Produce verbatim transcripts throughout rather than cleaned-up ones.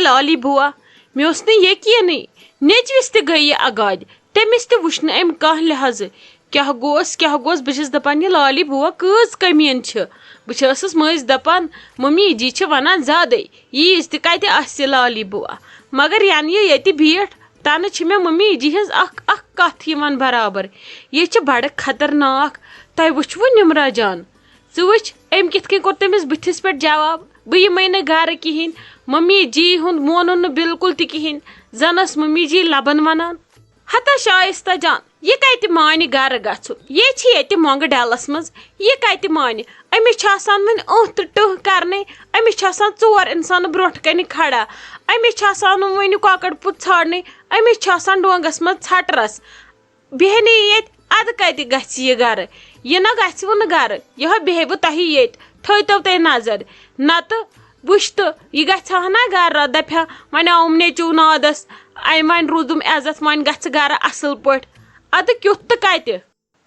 Lolly بوا، مےٚ اوس نہٕ یقینٕے۔ نیٚچوِس تہِ گٔیہِ یہِ اگادِ، تٔمِس تہِ وُچھ نہٕ أمۍ کانٛہہ لحاظہٕ۔ کیٛاہ گوٚوس، کیٛاہ گوٚوس؟ بہٕ چھَس دَپان، یہِ لالی بوا کۭژ کٔمیٖن چھِ۔ بہٕ چھَسَس مٔنٛزۍ دَپان، مٔمی جی چھِ وَنان زیادَے، ییٖژ تہِ کَتہِ آسہِ یہِ لالی بوا۔ مگر یَنہٕ یہِ ییٚتہِ بیٖٹھ، تَنہٕ چھِ مےٚ مٔمی جی ہٕنٛز اَکھ اَکھ کَتھ یِوان برابر۔ یہِ چھِ بَڑٕ خطرناک۔ تۄہہِ وٕچھوٕ نِمرا جان؟ ژٕ وٕچھ، أمۍ کِتھ کٔنۍ کوٚر تٔمِس بٕتھِس پٮ۪ٹھ جواب، بہٕ یِمَے نہٕ گَرٕ کِہیٖنۍ، مٔمی جی ہُنٛد مونُن نہٕ بِلکُل تہِ کِہیٖنۍ، زَن ٲس مٔمی جی لَبَن وَنان۔ ہتا شایستہ جان، یہِ کَتہِ مانہِ گَرٕ گژھُن؟ یہِ چھِ ییٚتہِ مۄنٛگہٕ ڈَلَس منٛز، یہِ کَتہِ مانہِ؟ أمِس چھِ آسان وٕنہِ أنٛت تہٕ ٹٕہہ کَرنَے، أمِس چھِ آسان ژور اِنسان برٛونٛٹھ کَنہِ کھڑا، أمِس چھِ آسان وٕنہِ کۄکَر پُت ژھانٛڈنَے، أمِس چھِ آسان ڈۄنٛگَس منٛز ژھٹہٕ رَس۔ بیٚہنٕے ییٚتہِ، اَدٕ کَتہِ گژھِ یہِ گَرٕ؟ یہِ نہ گژھِ وُنہٕ گَرٕ، یِہوٚے بیٚہہِ بہٕ تۄہہِ ییٚتہِ، تھٲیتو تُہۍ نظر۔ نَتہٕ وٕچھ تہٕ، یہِ گژھِ ہا نا گَرٕ، دَپہِ ہا، وۄنۍ آوُم نیٚچوٗ نادَس، اَمہِ وۄنۍ روٗدُم عزت، وۄنۍ گژھِ گَرٕ اَصٕل پٲٹھۍ۔ اَدٕ کیُتھ تہٕ کَتہِ؟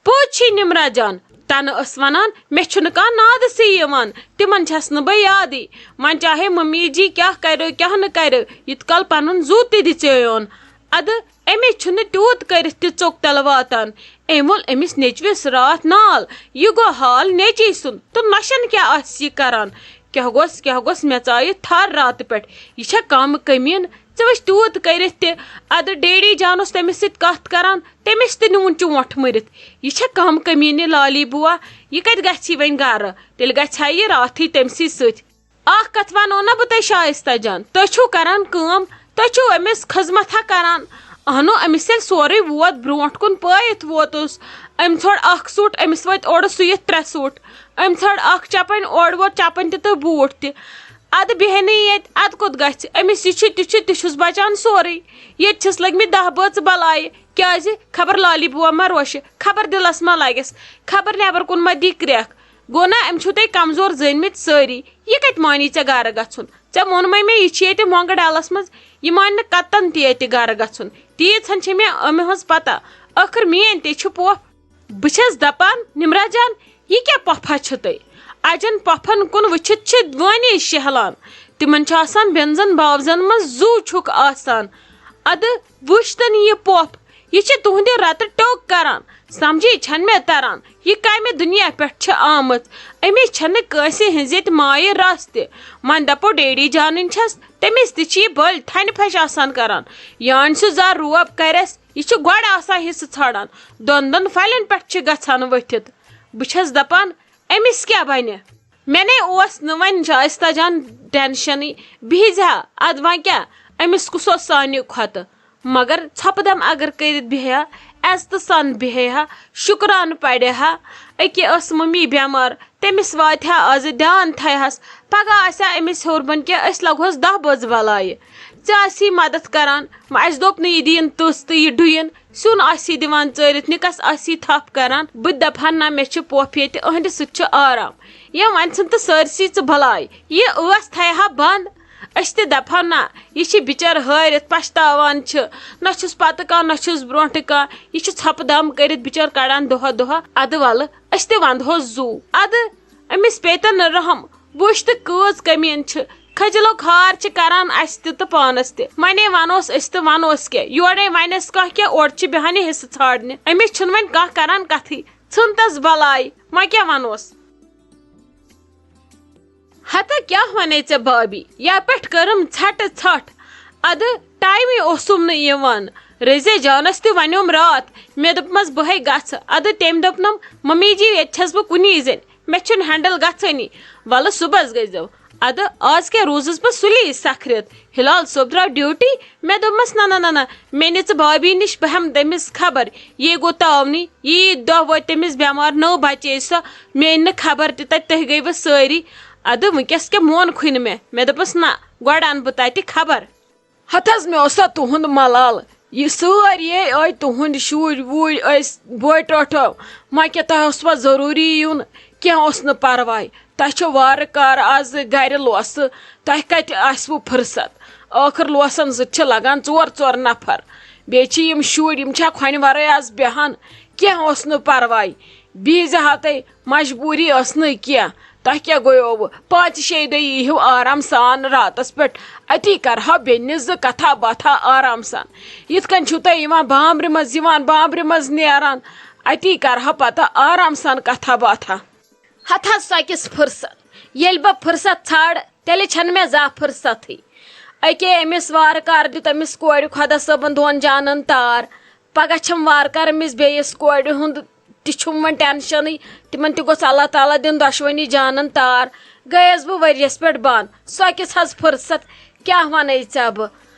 پوٚز چھی نِمرا جان، تَنہٕ ٲس وَنان، مےٚ چھُنہٕ کانٛہہ نادسٕے یِوان، تِمَن چھَس نہٕ بہٕ یادٕے۔ وۄنۍ چاہے مٔمی جی کیٛاہ کَریو، کیٛاہ نہٕ کَریو، ییٖت کال پَنُن زُو تہِ دِژیویون۔ اَدٕ أمِس چھُنہٕ تیوٗت کٔرِتھ تہِ ژوٚک تَلہٕ واتان۔ أمۍ وول أمِس نیٚچوِس راتھ نال۔ یہِ گوٚو حال نیٚچی سُنٛد، تہٕ نۄشَن کیٛاہ آسہِ یہِ کَران؟ کیٛاہ گوٚژھ، کیٛاہ گوٚژھ، مےٚ ژایہِ تھر راتہٕ پٮ۪ٹھ۔ یہِ چھےٚ کَم کٔمیٖن؟ ژٕ وٕچھ تیوٗت کٔرِتھ تہِ۔ اَدٕ ڈیڈی جان اوس تٔمِس سۭتۍ کَتھ کَران، تٔمِس تہِ نیوٗن چونٛٹھ مٔرِتھ۔ یہِ چھےٚ کَم کٔمیٖنی لالی بُوا؟ یہِ کَتہِ گژھِ وۄنۍ گَرٕ؟ تیٚلہِ گژھِ ہا یہِ راتھٕے تٔمۍ سٕے سۭتۍ۔ اَکھ کَتھ وَنو نہ بہٕ تۄہہِ شایستہ جان، تُہۍ چھِو کَران کٲم، تُہۍ چھِو أمِس خدمتھا کَران۔ اَہنو، أمِس ییٚلہِ سورُے ووت برٛونٛٹھ کُن پٲیِتھ ووتُس، أمۍ ژھوٚڑ اَکھ سوٗٹ، أمِس وٲتۍ اورٕ سُوِتھ ترٛےٚ سوٗٹ، أمۍ ژھٲڑ اَکھ چَپٕنۍ، اورٕ ووت چَپٕنۍ تہِ تہٕ بوٗٹھ تہِ۔ اَدٕ بیٚہنٕے ییٚتہِ، اَدٕ کوٚت گژھِ؟ أمِس یہِ چھُ، تہِ چھُ، تہِ چھُس بَچان سورُے۔ ییٚتہِ چھِس لٔگمٕتۍ دَہ بٲژٕ بَلایہِ۔ کیٛازِ؟ خبر لالی بُوا ما روشہِ، خبر دِلَس ما لَگٮ۪س، خبر نٮ۪بَر کُن ما دی کرٛٮ۪کھ۔ گوٚو نا، أمۍ چھِو تُہۍ کمزور زٲنۍمٕتۍ سٲری۔ یہِ کَتہِ مانی ژےٚ گَرٕ گژھُن؟ ژےٚ ووٚنمَے مےٚ، یہِ چھِ ییٚتہِ مۄنٛگہٕ ڈَلَس منٛز، یہِ مانہِ نہٕ قطعاً تہِ ییٚتہِ گَرٕ گژھُن۔ تیٖژ ہَن چھِ مےٚ أمۍ ہٕنٛز پَتہ۔ ٲخٕر میٛٲنۍ تہِ چھِ پۄپھ۔ بہٕ چھَس دَپان، نِمرا جان، یہِ کیٛاہ پۄپھا چھِ تُہۍ؟ اَجَن پۄپھَن کُن وٕچھِتھ چھِ وٲنی شیہلان۔ تِمَن چھُ آسان بٮ۪نزَن باوزَن منٛز زُو چھُکھ آسان۔ اَدٕ وٕچھ تَن یہِ پۄپھ، یہِ چھِ تُہٕنٛدِ رَتہٕ ٹوٚک کَران۔ سَمجھی چھَنہٕ مےٚ تَران، یہِ کَمہِ دُنیا پٮ۪ٹھ چھِ آمٕژ؟ أمِس چھَنہٕ کٲنٛسہِ ہٕنٛزِ ییٚتہِ مایہِ رَژھ تہِ۔ وۄنۍ دَپو ڈیڈی جانٕنۍ چھَس، تٔمِس تہِ چھِ یہِ بٔلۍ تھَنہِ پھَش آسان کَران۔ یہِ اَنہِ سُہ زَر روب کَرٮ۪س، یہِ چھُ گۄڈٕ آسان حِصہٕ ژھانٛڈان، دۄن دۄن پھَلٮ۪ن پٮ۪ٹھ چھِ گژھان ؤتھِتھ۔ بہٕ چھَس دَپان، أمِس کیٛاہ بَنہِ؟ مےٚ نے اوس نہٕ وۄنۍ شایستہ جان ٹٮ۪نشَنٕے، بِہِزِ ہا، اَدٕ وۄنۍ کیٛاہ، أمِس کُس اوس سانہِ کھۄتہٕ؟ مگر ژھۄپہٕ دَم اگر کٔرِتھ بیٚہہِ ہا، عزتہٕ سان بیٚہہِ ہا، شُکرانہٕ پَرِ ہا۔ أکیٛاہ ٲس مٔمی بٮ۪مار، تٔمِس واتہِ ہا آزٕ دیان تھایہِ ہَس، پَگاہ آسہِ ہا أمِس ہیوٚر بۄن کینٛہہ، أسۍ لَگہوس دَہ بٲژ بَلایہِ۔ ژےٚ آسی مَدَتھ کَران، وۄنۍ اَسہِ دوٚپ نہٕ یہِ دِیِن تٕژھ تہٕ یہِ ڈُیِن، سیُن آسی دِوان ژٲرِتھ، نِکَس آسی تھَپھ کَران۔ بہٕ تہِ دَپہٕ ہا، نہ، مےٚ چھِ پۄپھ ییٚتہِ، أہٕنٛدِ سۭتۍ چھِ آرام۔ یا وۄنۍ ژھٕن تہٕ سٲرسٕے ژٕ بَلاے، یہِ ٲس تھایہِ ہا بنٛد۔ أسۍ تہِ دَپہو نہ، یہِ چھِ بِچٲر ہٲرِتھ پَشتاوان چھِ، نہ چھُس پَتہٕ کانٛہہ، نہ چھُس برونٛٹھٕ کانٛہہ، یہِ چھِ ژھۄپہٕ دَم کٔرِتھ بِچٲر کَڑان دۄہَہ دۄہَہ۔ اَدٕ وَلہٕ، أسۍ تہِ وَنٛدہوس زُو۔ اَدٕ أمِس پیٚتَن نہٕ رحم، وٕچھ تہٕ کۭژ کٔمیٖن چھِ۔ کھٔجلُک ہار چھِ کَران اَسہِ تہِ تہٕ پانَس تہِ۔ وَنے وَنوس أسۍ تہٕ وَنوس کیٛاہ؟ یورَے وَنٮ۪س کانٛہہ کیٛاہ، اورٕ چھِ بیٚہان یہِ حِصہٕ ژھانٛڈنہِ۔ أمِس چھُنہٕ وۄنۍ کانٛہہ کَران کَتھٕے۔ ژھٕن تَس بَلاے، وۄنۍ کیٛاہ وَنوس؟ ہتا کیٛاہ وَنے ژےٚ بھابی؟ یا پٮ۪ٹھ کٔرٕم ژھٹہٕ ژھٹھ۔ اَدٕ ٹایمٕے اوسُم نہٕ یِوان۔ رزے جانَس تہِ وَنیوم راتھ، مےٚ دوٚپمَس بہٕ ہے گژھٕ۔ اَدٕ تٔمۍ دوٚپنَم، مٔمی جی، ییٚتہِ چھَس بہٕ کُنی زٔنۍ، مےٚ چھُنہٕ ہینڈل گژھٲنی۔ وَلہٕ صُبحَس گٔژھۍزیو۔ اَدٕ آز کیٛاہ روٗزٕس بہٕ سُلی سَکھرِتھ؟ ہِلال صٲب درٛاو ڈیوٹی۔ مےٚ دوٚپمَس، نہ، نہ، نہ، نہ، مےٚ نِژٕ بھابی نِش، بہٕ ہٮ۪مہٕ تٔمِس خبر۔ یی گوٚو تاونٕے، یی دۄہ وٲتۍ تٔمِس بٮ۪مار، نٔو بَچے سۄ۔ مےٚ أنۍ نہٕ خبر تہِ تَتہِ، تُہۍ گٔیوٕ سٲری۔ اَدٕ وٕنۍکٮ۪س کیٛاہ مون کھُنہِ مےٚ؟ مےٚ دوٚپمَس، نہ، گۄڈٕ اَنہٕ بہٕ تَتہِ خبر۔ ہَتہٕ حظ، مےٚ اوس سا تُہُنٛد ملال۔ یہِ سٲری آے تُہٕنٛدۍ شُرۍ وُرۍ، ٲسۍ بوے ٹٲٹھو۔ وۄنۍ کیٛاہ تۄہہِ اوسوا ضروٗری یُن؟ کینٛہہ اوس نہٕ پَرواے۔ تۄہہِ چھو وارٕ کارٕ آز گَرِ لوسہٕ، تۄہہِ کَتہِ آسِوٕ فٕرصت؟ ٲخٕر لوسَن سۭتۍ چھِ لَگان ژور ژور نفر۔ بیٚیہِ چھِ یِم شُرۍ، یِم چھا کھۄنہِ وَرٲے آز بیٚہان؟ کینٛہہ اوس نہٕ پَرواے۔ بیٚیہِ زِ ہا تۄہہِ مجبوٗری ٲس نہٕ کینٛہہ، تۄہہِ کیٛاہ گوٚیووٕ؟ پانٛژِ شیٚیہِ دۄہہِ ییٖہِو آرام سان راتَس پٮ۪ٹھ، أتی کَرٕہا بیٚنہِ زٕ کَتھا باتھا آرام سان۔ یِتھ کٔنۍ چھُو تۄہہِ یِوان بامبرِ منٛز، یِوان بامبرِ منٛز نیران، أتی کَرٕہا پَتہٕ آرام سان کَتھا باتھا۔ ہتہٕ حظ سۄ کِس فرصت، ییٚلہِ بہٕ فرصت ژھانٛڈٕ، تیٚلہِ چھَنہٕ مےٚ زانٛہہ فرصتٕے۔ أکے أمِس وارٕ کارٕ دیُت أمِس کورِ خۄدا صٲبَن دۄن جانَن تار، پَگاہ چھَم وارٕ کارٕ أمِس بیٚیِس کورِ ہُنٛد تہِ چھُم وۄنۍ ٹینشنٕے، تِمن تہِ گوٚژھ اللہ تعالیٰ دیُن دۄشوٕنی جانن تار۔ گٔیَس بہٕ ؤریَس پٮ۪ٹھ بنٛد، سۄ کِژھ حظ فرصت، کیٛاہ وَنَے ژےٚ بہٕ؟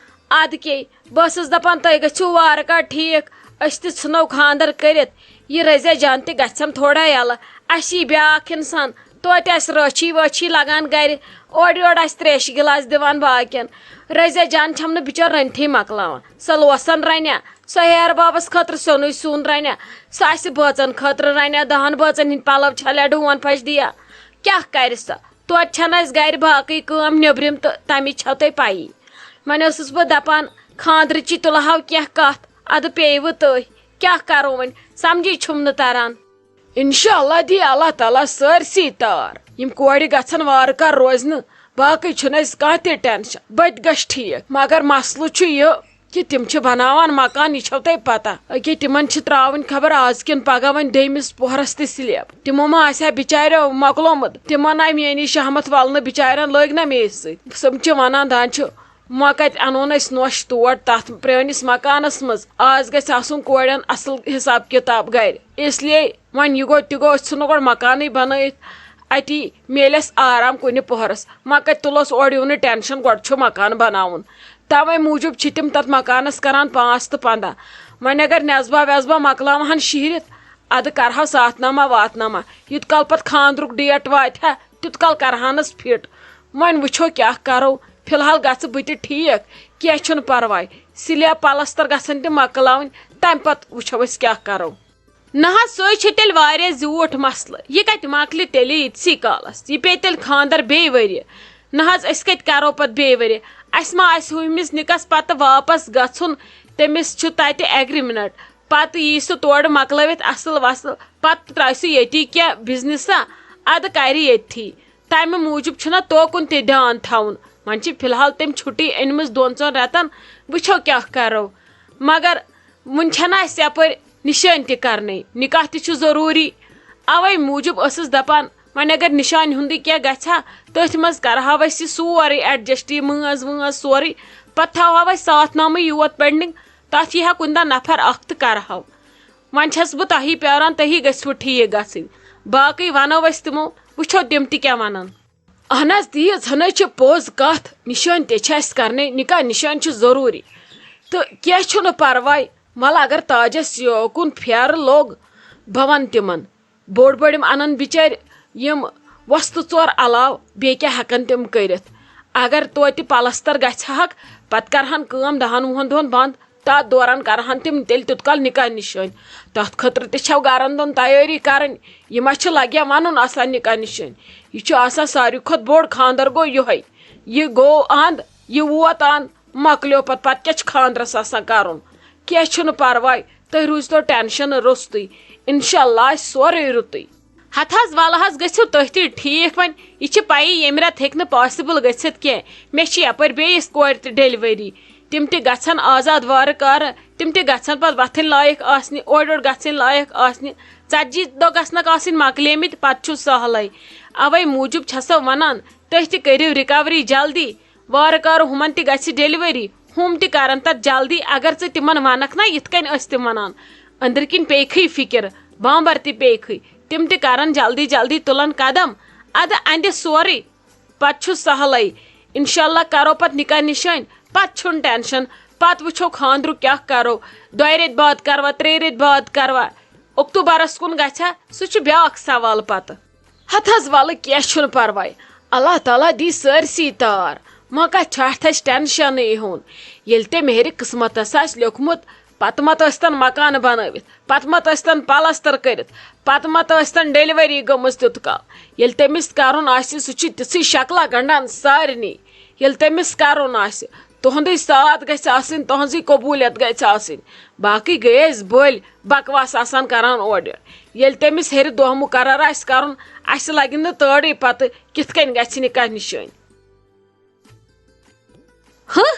اَدٕ کے، بہٕ ٲسٕس دَپان تُہۍ گٔژھِو وارٕ کارٕ ٹھیٖک، أسۍ تہِ ژھٕنو خانٛدر کٔرِتھ، یہِ رٔزیا جان تہِ گژھٮ۪م تھوڑا یَلہٕ، اَسہِ یی بیٛاکھ اِنسان، توتہِ آسہِ رٲچھی وٲچھی لگان گرِ، اورٕ یورٕ آسہِ تریشہِ گِلاس دِوان باقین۔ رٔزیا جان چھَم نہٕ بِچٲر رٔنتھٕے مۄکلاوان۔ سۄ لوسن رَنیا، سۄ ہیرٕ بابس خٲطرٕ سیُنُے سیُن رَنیا، سۄ آسہِ بٲژن خٲطرٕ رَنیا، دَہن بٲژن ہٕنٛدۍ پَلو چھلیا، ڈوٗن پھش دِیا۔ کیٛاہ کرِ سۄ؟ توتہِ چھَنہٕ اَسہِ گرِ باقٕے کٲم نیبرِم تہٕ تَمِچ چھَو تۄہہِ پَیی۔ وۄنۍ ٲسٕس بہٕ دَپان، خانٛدرٕچی تُلہٕ ہاو کینٛہہ کَتھ، اَدٕ پیٚیہِ وٕ تٔتھۍ۔ کیٛاہ کَرو وۄنۍ؟ سَمجھی چھُم نہٕ تَران۔ انشاءاللہ دی اللہ تعالیٰ سٲرسٕے تار۔ یِم کورِ گژھن وارٕ کار روزنہٕ، باقٕے چھُنہٕ اَسہِ کانٛہہ تہِ ٹینشن، بہٕ تہِ گژھٕ ٹھیٖک۔ مگر مسلہٕ چھُ یہِ کہِ تِم چھِ بناوان مکان، یہِ چھو تۄہہِ پتہ۔ أکے تِمن چھِ ترٛاوٕنۍ خبر آز کِنہٕ پگاہ وۄنۍ دوٚیمِس پوہرس تہِ سلیب۔ تِمو ما آسہِ ہا بِچاریو مۄکلومُت، تِمن آیہِ میٲنی شہمت ولنہٕ، بِچارٮ۪ن لٲگۍ نہ مے سۭتۍ۔ تِم چھِ ونان، دپان چھِ، وۄنۍ کتہِ انون أسۍ نوٚش تور؟ تتھ پرٲنِس مکانس منٛز آز گژھِ آسُن کورٮ۪ن اصل حساب کتاب گرِ۔ اس لیے وۄنۍ یہِ گوٚو تہِ گوٚو، أسۍ ژھٕنو گۄڈٕ مکانٕے بنٲیِتھ، اتی میلہِ اَسہِ آرام کُنہِ پۄہرس۔ وۄنۍ کتہِ تُلوس اورٕ یِونہٕ ٹینشن، گۄڈٕ چھُ مکان بناوُن۔ توے موٗجوٗب چھِ تِم تتھ مکانس کران پانٛژھ تہٕ پنٛداہ۔ وۄنۍ اگر نٮ۪صبا وٮ۪صبا مۄکلاوہن شیٖرِتھ، ادٕ کرہو ساتھ نامہ واتنامہ۔ یوٗت کال پتہٕ خانٛدرُک ڈیٹ واتہِ ہا، تیوٗت کال کرہانس فِٹ۔ وۄنۍ وٕچھو کیٛاہ کرو۔ فی الحال گژھٕ بہٕ تہِ ٹھیٖک، کینٛہہ چھُنہٕ پرواے۔ سلیب پلستر گژھن تہِ مۄکلاوٕنۍ، تمہِ پتہٕ وٕچھو أسۍ کیٛاہ کرو۔ نہ حظ، سُے چھُ تیٚلہِ واریاہ زیوٗٹھ مسلہٕ۔ یہِ کتہِ مۄکلہِ تیٚلہِ ییٖتسٕے کالس؟ یہِ پیٚیہِ تیٚلہِ خانٛدر بیٚیہِ ؤرِ۔ نہ حظ، أسۍ کتہِ کرو پتہٕ بیٚیہِ ؤرِ؟ اسہِ ما آسہِ ہُمِس نِکس پتہٕ واپس گژھُن؟ تٔمِس چھُ تتہِ ایگریمنٹ۔ پتہٕ یی سُہ تورٕ مۄکلٲوِتھ اصل وصل، پتہٕ ترٛاوِ سُہ ییٚتی کینٛہہ بزنسا، ادٕ کرِ ییٚتھی۔ تمہِ موٗجوٗب چھُنہ توکُن تہِ دیان تھاوُن۔ وۄنۍ چھِ فی الحال تٔمۍ چھُٹی أنمٕژ دۄن ژۄن رٮ۪تن، وٕچھو کیٛاہ کرو۔ مگر وُنہِ چھَنہٕ اَسہِ یَپٲرۍ نِشٲنۍ تہِ کَرنَے، نِکاح تہِ چھُ ضروٗری۔ اَوَے موٗجوٗب ٲسٕس دَپان، وۄنۍ اگر نِشانہِ ہُنٛدُے کینٛہہ گژھِ ہا، تٔتھۍ منٛز کَرٕ ہاو أسۍ یہِ سورُے adjust، یہِ مٲنٛز وٲنٛز سورُے۔ پَتہٕ تھاوہاو أسۍ ساتھ نامٕے یوت pending، تَتھ یی ہا کُنہِ دۄہ نفر اَکھ تہٕ کَرٕ ہاو۔ وۄنۍ چھَس بہٕ تۄہی پیاران، تُہی گٔژھِوٕ ٹھیٖک گژھٕنۍ۔ باقٕے وَنو أسۍ تِمو، وٕچھو تِم تہِ کیٛاہ وَنَن۔ اہن حظ، تیٖژ ہنٕے چھِ پوٚز کَتھ، نِشٲنۍ تہِ چھِ اَسہِ کَرنَے، نِکاح نِشٲنۍ چھِ ضروٗری۔ تہٕ کینٛہہ چھُنہٕ پَرواے، وَلہٕ اگر تاجَس یوکُن پھیرٕ لوٚگ، بہٕ وَنہٕ تِمَن۔ بوٚڑ بٔڑ یِم اَنَن بِچٲرۍ یِم وۄستہٕ ژور علاوٕ، بیٚیہِ کیٛاہ ہٮ۪کَن تِم کٔرِتھ؟ اگر توتہِ پَلَستَر گژھِ ہَکھ، پَتہٕ کَرٕہَن کٲم دَہَن وُہَن دۄہَن بنٛد، تَتھ دوران کَرٕہَن تِم تیٚلہِ تیُت کال نِکاح نِشٲنۍ۔ تَتھ خٲطرٕ تہِ چھَو گَرَن دۄن تیٲری کَرٕنۍ۔ یہِ ما چھِ لَگیا وَنُن آسان نِکاح نِشٲنۍ؟ یہِ چھُ آسان ساروی کھۄتہٕ بوٚڑ خانٛدر گوٚو یِہوٚے۔ یہِ گوٚو اَنٛد، یہِ ووت اَنٛد، مۄکلیو پَتہٕ، پَتہٕ کیٛاہ چھُ خانٛدرَس آسان کَرُن؟ کینٛہہ چھُنہٕ پَرواے، تُہۍ روٗزتو ٹٮ۪نشَن روٚستُے۔ اِنشاء اللہ آسہِ سورُے رُتُے۔ ہتہٕ حظ، وَلہٕ حظ، گٔژھِو تُہۍ تہِ ٹھیٖک۔ وۄنۍ یہِ چھِ پَیی، ییٚمہِ رٮ۪تہٕ ہیٚکہِ نہٕ possible گٔژھِتھ کینٛہہ۔ مےٚ چھِ یَپٲرۍ بیٚیِس کورِ تہِ delivery۔ تِم تہِ گژھن آزاد وارٕ کارٕ، تِم تہِ گژھن پَتہٕ وۄتھٕنۍ لایق آسنہِ، اورٕ یورٕ گژھٕنۍ لایق آسنہِ۔ ژتجی دۄہ گژھنکھ آسٕنۍ مۄکلیمٕتۍ، پَتہٕ چھُ سہلٕے۔ اَوَے موٗجوٗب چھَسو وَنان، تُہۍ تہِ کٔرِو recovery جلدی۔ وارٕ کارٕ ہُمَن تہِ گژھِ delivery، ہُم تہِ کَرَن تَتھ جلدی۔ اگر ژٕ تِمَن وَنَکھ نا یِتھ کٔنۍ ٲسۍ تِم وَنان، أنٛدرٕ کِنۍ پیٚیہِ کھٕے فِکِر، بامبَر تہِ پیٚیہِ کھٕے۔ تِم تہِ کَرَن جلدی جلدی، تُلَن قدم۔ اَدٕ اَندِ سورُے۔ پتہٕ چھُ سہلٕے۔ انشاءاللہ کرو پتہٕ نکاح نشٲنۍ، پتہٕ چھُنہٕ ٹینشن۔ پتہٕ وٕچھو خانٛدرُک کیٛاہ کرو، دۄیہِ ریٚتۍ بعد کروا، ترٛیٚیہِ ریٚتۍ بعد کروا، اکتوبرس کُن گژھِ ہا، سُہ چھُ بیٛاکھ سوال پتہٕ۔ ہتہٕ حظ ولہٕ، کینٛہہ چھُنہٕ پرواے، اللہ تعالیٰ دی سٲرسٕے تار۔ وۄنۍ کتھ چھُ اتھ اَسہِ ٹینشنٕے ہُنٛد؟ ییٚلہِ تٔمۍ ہیٚرِ قٕسمتس آسہِ لیوٚکھمُت، پتہٕ مت ٲسۍتن مکانہٕ بنٲوِتھ، پتہٕ مت ٲسۍتن پلستر کٔرِتھ، پتہٕ مت ٲسۍتن delivery گٔمٕژ تیُت کال۔ ییٚلہِ تٔمِس کرُن آسہِ، سُہ چھُ تِژھٕے شکلہ گنڈان سارنٕے۔ ییٚلہِ تٔمِس کرُن آسہِ، تُہُنٛدٕے ساتھ گژھِ آسٕنۍ، تُہٕنٛزٕے قبوٗلیت گژھِ آسٕنۍ۔ باقٕے گٔیے أسۍ بٔلۍ بکواس آسان کران اورٕ یورٕ۔ ییٚلہِ تٔمِس ہیٚرِ دۄہ مُقرر آسہِ کرُن، اَسہِ لگہِ نہٕ تٲرٕے پتہٕ کِتھ کٔنۍ گژھِ نکاح نِشٲنۍ۔ ہہ،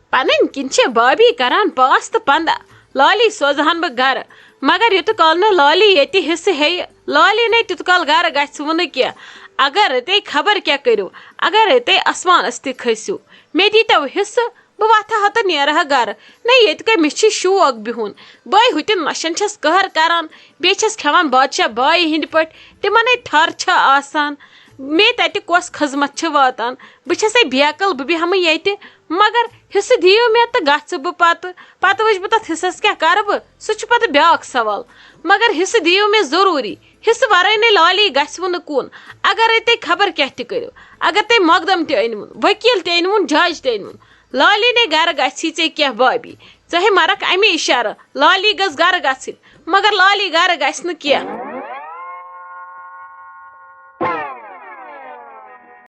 پنٕنۍ کِنۍ چھِ بابی کران پاس تہٕ پنٛداہ۔ لالی سوزہن بہٕ گرٕ، مگر یوٗتاہ کال نہٕ لالی ییٚتہِ حصہٕ ہیٚیہِ، لالی نے تیوٗت کال گرٕ گژھِ وُنہٕ کینٛہہ۔ اگر رتے خبر کیٛاہ کٔرِو، اگر رتے آسمانس تہِ کھٔسِو، مےٚ دیٖتو حصہٕ، بہٕ وۄتھٕ ہا تہٕ نیرٕ ہا گرٕ۔ نہ، ییٚتہِ کَمِس چھِ شوق بِہُن؟ بہٕ ہُتٮ۪ن نۄشَن چھَس قہر کران، بیٚیہِ چھَس کھٮ۪وان بادشاہ بایہِ ہِنٛدۍ پٲٹھۍ، تِمن ہے تھر چھےٚ آسان۔ مےٚ تَتہِ کۄس خدمت چھِ واتان؟ بہٕ چھَسے بیکل، بہٕ بیٚہمہٕ ییٚتہِ، مگر حصہٕ دِیِو مےٚ تہٕ گژھٕ بہٕ پتہٕ۔ پتہٕ وٕچھٕ بہٕ تَتھ حصس کیٛاہ کرٕ بہٕ، سُہ چھُ پتہٕ بیٛاکھ سوال۔ مگر حصہٕ دِیِو مےٚ ضروٗری، حصہٕ ورٲے نے لالی گژھِ وُنہٕ کُن۔ اگرے تُہۍ خبر کیٛاہ تہِ کٔرِو، اگر تُہۍ مقدم تہِ أنۍوُن، ؤکیٖل تہِ أنۍوُن، جج تہِ أنۍوُن، لالی نے گرٕ گژھی ژےٚ کینٛہہ بابی۔ ژٕ ہے مرکھ اَمی اِشارٕ، لالی گٔژھ گرٕ گژھٕنۍ، مگر لالی گرٕ گژھِ نہٕ کینٛہہ۔